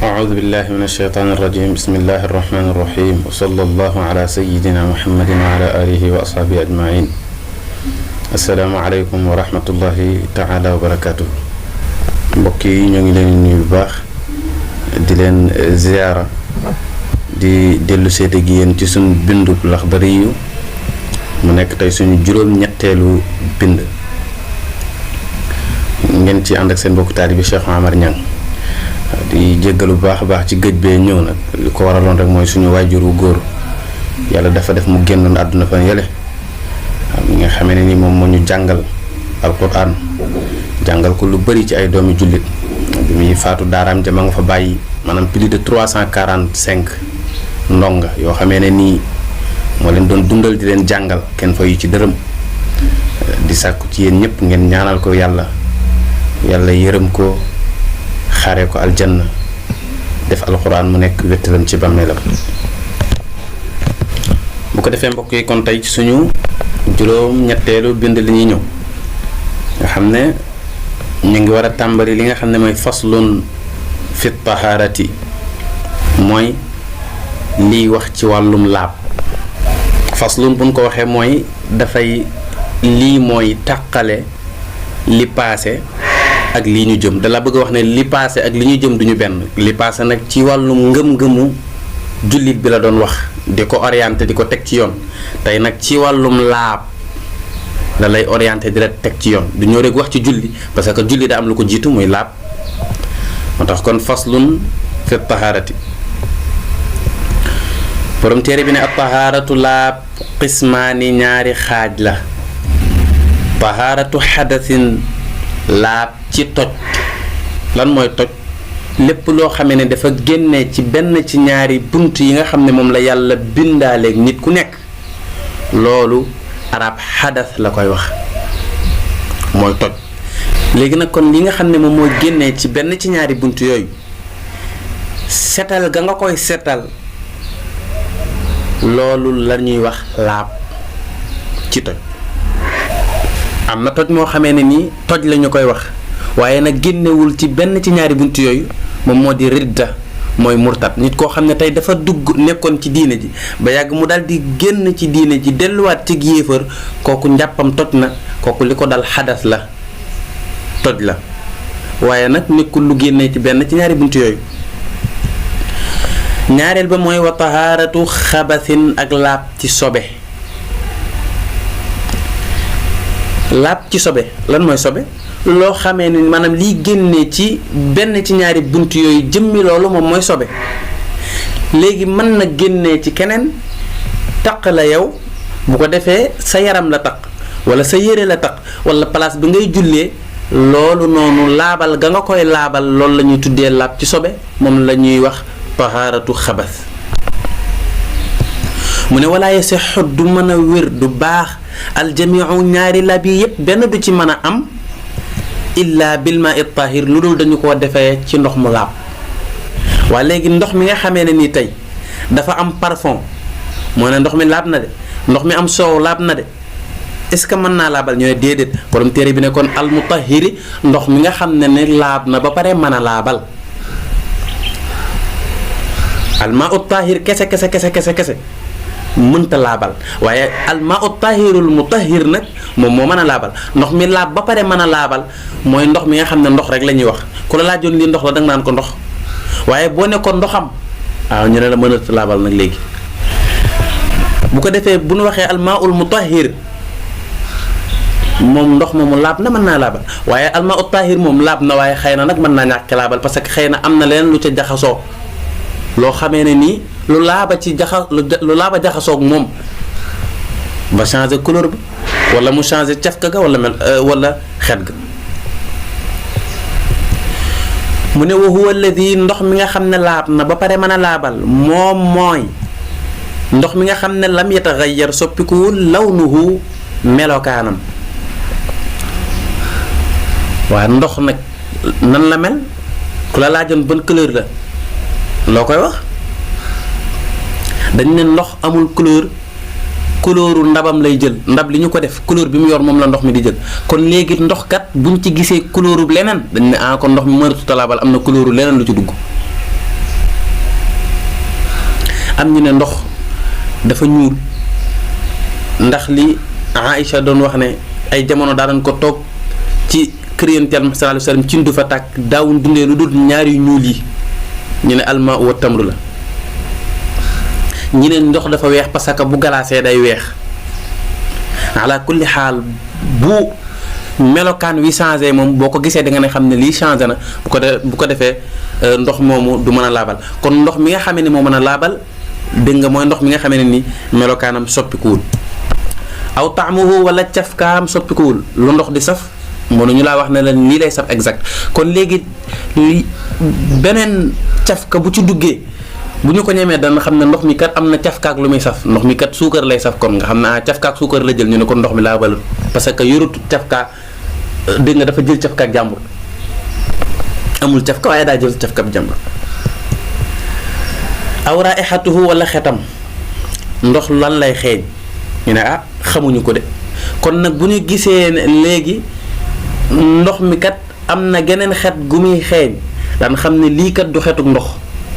أعوذ بالله من الشيطان الرجيم بسم الله الرحمن الرحيم وصلى الله على سيدنا محمد وعلى آله وأصحابه أجمعين السلام عليكم ورحمة الله تعالى وبركاته mbokk yi ñoo ngi leen nuyu bu baax di leen ziyaara di dellu seete gi yéen ci suñu bindu Laxdari yu mu nekk tey suñu juróom-ñetteelu bind ngeen ci ànd ak seen mbokk taalibe Cheikh Omar Niang di jéggalu bu baax a baax ci gëj bee ñëw nag li ko waraloon rek mooy suñu waajur wu góor yàlla dafa def mu génnoon àdduna fan yële mi nga xamee ne ni moom moo ñu jàngal alquran jàngal ko lu bari ci ay doomi jullit bi muy faatu daaraam ja ma nga fa bàyyi maanaam plus de 345 ndonga yoo xamee ne nii moo leen doon dundal di leen jàngal kenn fa yu ci dërëm di sàkku ci yéen ñëpp ngeen ñaanal ko yàlla yërëm ko xaaree ko aljanna def alquran mu nekk wéttalam ci bàmmeelam bu ko defee mbokk yi kon tey ci suñu juróom-ñetteelu bind li ñuy ñëw nga xam ne ñu ngi war a tàmbali li nga xam ne mooy faslun fi taharati mooy liy wax ci wàllum laab faslun buñ ko waxee mooy dafay lii mooy tàqale li paase ak lii ñu jëm dala bëgg a wax ne li paase ak li ñu jëm duñu benn li paase nag ci wàllum ngëm-ngëmu jullit bi la doon wax di ko orienté di ko teg ci yoon tey nag ci wàllum laab da lay orienté di la teg ci yoon du ñoo rek wax ci julli parce que julli daa am lu ko jiitu muy laab moo tax kon faslun fi taharati borom téere bi ne ak taharatu laab qismaani ñaari xaaj la taharatu xadasin laab ci toj lan mooy toj lépp loo xamee ne dafa génne ci benn ci ñaari bunt yi nga xam ne moom la yàlla bindaaleeg nit ku nekk loolu arab xadas la koy wax mooy toj léegi nag kon li nga xam ne moom mooy génnee ci benn ci ñaari bunt yooyu setal ga nga koy setal loolu la ñuy wax laab ci toj am na toj moo xamee ne nii toj la ñu koy wax waaye nag génnewul ci benn ci ñaari bunt yooyu moom moo di ridda mooy murtad nit koo xam ne tey dafa dugg nekkoon ci diine ji ba yàgg mu daal di génn ci diine ji delluwaat ci yéefar kooku njàppam toj na kooku li ko dal xadas la toj la waaye nag nekkul lu génnee ci benn ci ñaari bunt yooyu ñaareel ba mooy wa tahaaratu xabasin ak laab ci sobe laab ci sobe lan mooy sobe loo xamee ni maanaam liy génnee ci benn ci ñaari bunt yooyu jëmmi loolu moom mooy sobe léegi mën na génnee ci keneen taq la yow bu ko defee sa yaram la taq wala sa yére la taq wala place bi ngay jullee loolu noonu laabal ga nga koy laabal loolu la ñuy tuddee laab ci sobe moom la ñuy wax tahaaratu xabas mu ne walaa yasixu du mën a wér du baax aljamiu ñaari laab yi yépp benn du ci mën a am illa bil ma'i tahir lu dul dañu ko defee ci ndox mu laab waaye léegi ndox mi nga xamee ne nii tey dafa am parfum moo ne ndox mi laab na de ndox mi am soow laab na de est-ce que mën naa laabal ñoo ne déedéet borom téere bi ne kon al mutahhiri ndox mi nga xam ne ne laab na ba pare mën a laabal al ma'u tahir kese mënta laabal waaye al ma'u tahirul mutahhir nag moom moo mën a laabal ndox mi laab ba pare mën a laabal mooy ndox mi nga xam ne ndox rek la ñuy wax ku la laajoon lii ndox la danga naan ko ndox waaye boo ne ko ndoxam waaw ñu ne la mën a laabal nag léegi bu ko defee bu ñu waxee al ma'ul mutahhir moom ndox moomu laab na mën naa laabal waaye al ma'u tahir moom laab na waaye xëy na nag mën naa ñàkk laabal parce que xëy na am na leneen lu ca jaxasoo loo xamee ne nii lu laaba jaxasoog moom ba changer couleur bi wala mu changer cafka ga wala wala xet ga mu ne wa huwa alladi ndox mi nga xam ne laab na ba pare mën a laabal moom mooy ndox mi nga xam ne lam yataxayyar soppikuwul lawnuhu melokaanam waaye ndox nag nan la mel ku la laajoon ban couleur la loo koy wax dañ ne ndox amul couleuru ndabam lay jël ndab li ñu ko def couleur bi mu yor moom la ndox mi di jël kon léegi ndox kat buñ ci gisee couleuru leneen dañ ne kon ndox mi mënatu talaabal am na couleuru leneen lu ci dugg am ñu ne ndox dafa ñuul ndax li Aïcha doon wax ne ay jamono daa doon ko toog ci kër Yonent Yàlla sallallahu alayhi wa sallam ci du fa tàkk daawuñ dundee lu dul ñaari ñuul yi ñu ne almaa wa tamru la. ñi ne ndox dafa weex parce que bu galaasee day weex ala kulli xaal bu melokaan wi changé moom boo ko gisee da nga ne xam ne lii changé na bu ko defee ndox moomu du mën a laabal kon ndox mi nga xamee ne moo mën a laabal dégg nga mooy ndox mi nga xamee ne ni melokaanam soppikuwul aw taamuhu wala cafkaam soppikuwul lu ndox di saf mënuñu laa wax ne la lii lay saf exact kon léegi beneen cafka bu ci duggee bu ñu ko ñemee dana xam ne ndox mi kat am na cafkaak lu muy saf ndox mi kat suukar lay saf kon nga xam ne cafkaak suukar la jël ñu ne kon ndox mi laa balut parce que yorut cafka dégg nga dafa jël cafkaak jàmbur amul cafka waaye daa jël cafkaak jàmbur aw raihatuhu wala xetam ndox lan lay xeeñ ñu ne xamuñu ko de kon nag bu ñu gisee ne léegi ndox mi kat am na geneen xet gu muy xeeñ daan xam ne lii kat du xetuk ndox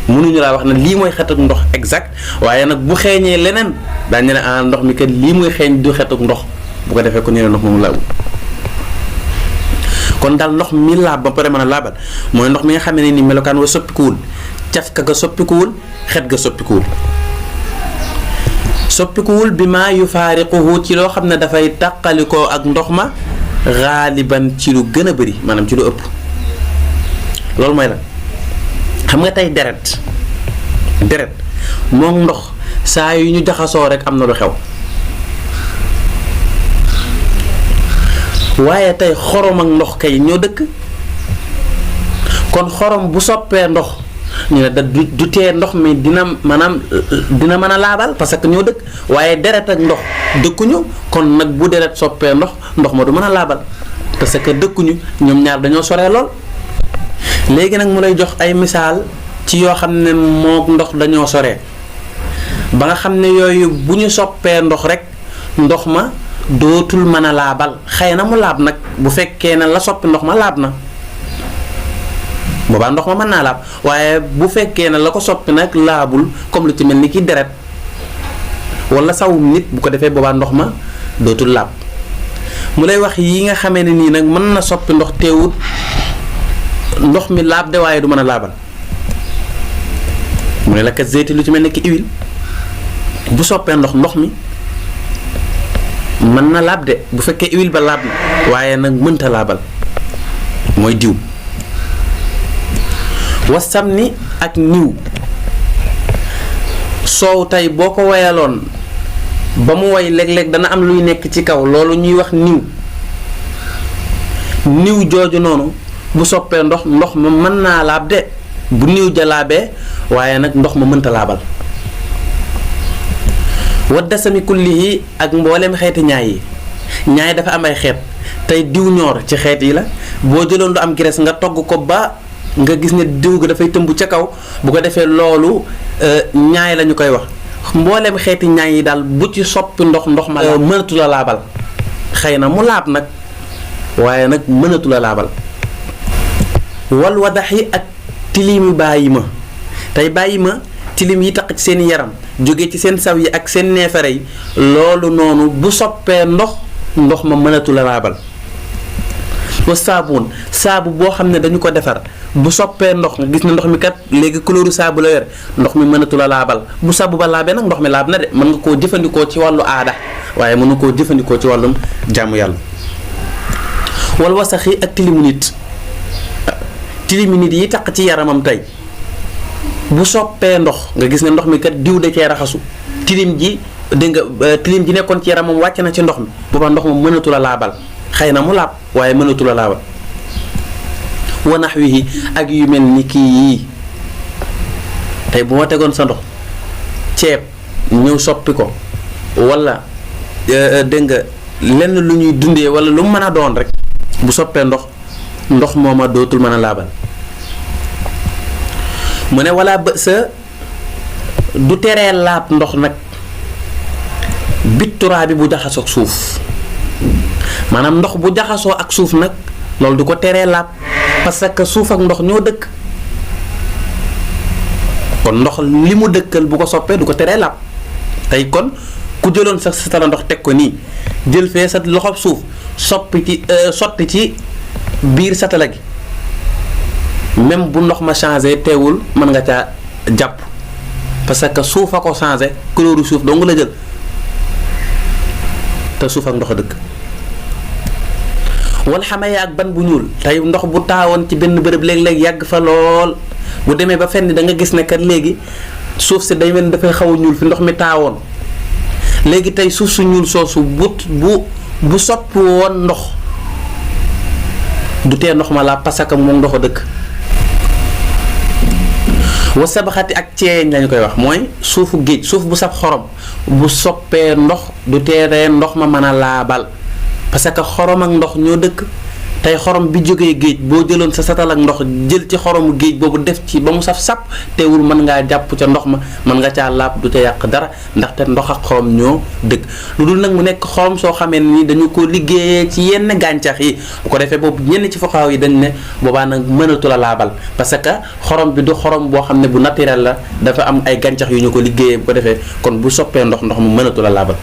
mënuñu laa wax ne lii mooy xetuk ndox exact waaye nag bu xeeñee leneen daañu ne ndox mi kat lii mooy xeeñ du xetuk ndox bu ko defee ko ñu ne ndox moomu laabul kon daal ndox mi laab ba pare mën a laabal mooy ndox mi nga xam ne ni melokaan wa soppikuwul cafka ga soppikuwul xet ga soppikuwul bi maa yufaariquhu ci loo xam ne dafay tàqalikoo ak ndox ma xaaliban ci lu gën a bëri maanaam ci lu ëpp loolu mooy la xam nga tey deret moom ndox saa yu ñu jaxasoo rek am na lu xew waaye tey xorom ak ndox kay ñoo dëkk kon xorom bu soppee ndox ñu ne da du tee ndox mi dina mën a laabal parce que ñoo dëkk waaye deret ak ndox dëkkuñu kon nag bu deret soppee ndox ma du mën a laabal parce que dëkkuñu ñoom ñaar dañoo soree lool léegi nag mu lay jox ay misaal ci yoo xam ne mook ndox dañoo soree ba nga xam ne yooyu bu ñu soppee ndox rek ndox ma dootul mën a laabal xëy na mu laab nag bu fekkee ne la soppi ndox ma laab na boobaa ndox ma mën naa laab waaye bu fekkee ne la ko soppi nag laabul comme lu ci mel ni ki deret wala sawum nit bu ko defee boobaa ndox ma dootul laab mu lay wax yi nga xamee ne nii nag mën na soppi ndox teewut ndox mi laab de waaye du mën a laabal mu ne la kat zeyti lu ci mel ni ki huile bu soppee ndox mi mën na laab de bu fekkee huile ba laab na waaye nag mënta laabal mooy diw wasam ni ak niw soow tey boo ko wayaloon ba mu way léeg-léeg dana am luy nekk ci kaw loolu ñuy wax niw jooju noonu bu soppee ndox ma mën naa laab de bu niw ja laabee waaye nag ndox ma mënta laabal waddasami kullihi ak mboolem xeeti ñaay dafa am ay xeet tey diw ñoor ci xeet yi la boo jëloon lu am graisse nga togg ko ba nga gis ne diw ga dafay tëmb ca kaw bu ko defee loolu ñaay la ñu koy wax mboolem xeeti ñaay yi daal bu ci soppi ndox ma mënatu la laabal xëy na mu laab nag waaye nag mënatu la laabal wal wadax yi ak tilimi bàyyi ma tey bàyyi ma tilim yi taq ci seen yaram jóge ci seen saw yi ak seen neefere yi loolu noonu bu soppee ndox ma mënatu la laabal wa saabu boo xam ne dañu ko defar bu soppee ndox nga gis ne ndox mi kat léegi couleur saabu la yore ndox mi mënatu la laabal bu saabu ba laabee nag ndox mi laab na de mën nga koo jëfandikoo ci wàllu aada waaye mën nga koo jëfandikoo ci wàllum jaamu yàlla wal wasax yi ak tilimu nit yi taq ci yaramam tey bu soppee ndox nga gis ne ndox mi kat diw da cee raxasu tilim ji nekkoon ci yaramam wàcc na ci ndox mi boobaa ndox ma mënatu la laabal xëy na mu laab waaye mënatu la laabal wa naxwihi ak yu mel ni kii yii tey bu ma tegoon sa ndox ceeb ñëw soppi ko wala dégg nga lenn lu ñuy dundee wala lu mu mën a doon rek bu soppee ndox mooma dootul mën a laabal mu ne wala bë sa du teree laab ndox nag bitturaa bi bu jaxasoo suuf maanaam ndox bu jaxasoo ak suuf nag loolu du ko teree laab parce que suuf ak ndox ñoo dëkk kon ndox li mu dëkkal bu ko soppee du ko teree laab tey kon ku jëloon sa satala ndox teg ko nii jël fee sa loxob suuf sotti ci biir satala gi même bu ndox ma changé teewul mën nga caa jàpp parce que suuf a ko changé couleur suuf dong la jël te suuf ak ndox a dëkk. wal xamaya ak ban bu ñuul tey ndox bu taawoon ci benn bërëb léeg-léeg yàgg fa lool bu demee ba fenn da nga gis ne kat léegi suuf si day mel ni dafay xaw a ñuul fi ndox mi taawoon léegi tey suuf su ñuul soosu bu soppi woon ndox du tee ndox ma la parce que moom ndox a dëkk. wa sabaxati ak ceeñ lañu koy wax mooy suufu géej suuf bu sab xorom bu soppee ndox du teeree ndox ma mën a laabal parce que xorom ak ndox ñoo dëkk tey xorom bi jógee géej boo jëloon sa satal ak ndox jël ci xoromu géej boobu def ci ba mu saf sap teewul mën ngaa jàpp ca ndox ma mën nga caa laab du ca yàq dara ndaxte ndox ak xorom ñoo dëkk lu dul nag mu nekk xorom soo xamee ni dañu ko liggéeyee ci yenn gàncax yi bu ko defee boobu ñenn ci fuqahaa yi dañ ne boobaa nag mënatu la laabal parce que xorom bi du xorom boo xam ne bu naturel la dafa am ay gàncax yu ñu ko liggéeyee bu ko defee kon bu soppee ndox mu mënatu la laabal.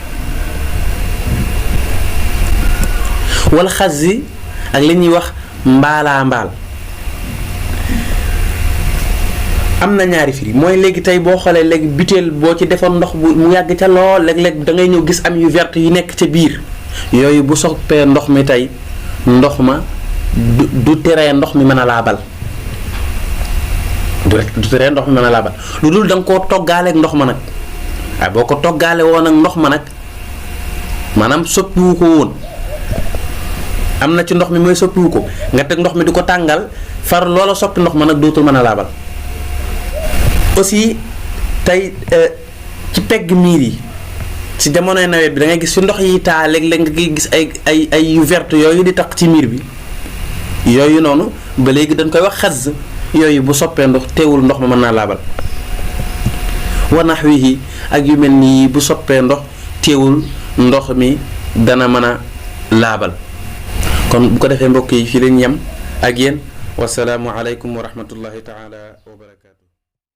wala xas yi ak li ñuy wax mbaalaa mbaal am na ñaari firi mooy léegi tey boo xoolee léegi butéel boo ci defoon ndox bu mu yàgg ca lool léeg-léeg da ngay ñëw gis am yu vert yu nekk ca biir yooyu bu soppee ndox mi tey ndox ma du teree ndox mi mën a laabal du teree ndox mi mën a laabal lu dul da nga koo toggaaleeg ndox ma nag waaye boo ko toggaale woon ak ndox ma nag maanaam soppiwu ko woon am na ci ndox mi mooy soppiwu ko nga teg ndox mi di ko tàngal far loola soppi ndox ma nag dootul mën a laabal. aussi tey ci pegg miir yi ci jamonoy nawet bi da ngay gis fi ndox yi taa léeg-léeg nga gis ay yu vert yooyu di tax ci miir bi yooyu noonu ba léegi dañ koy wax xas yooyu bu soppee ndox teewul ndox ma mën naa laabal. wa nahwihi ak yu mel nii bu soppee ndox teewul ndox mi dana mën a laabal. kon bu ko defee mbokk yi fii lañ yem ak yéen wasalaamu aleykum wa rahmatullahi taala wa barakaatu.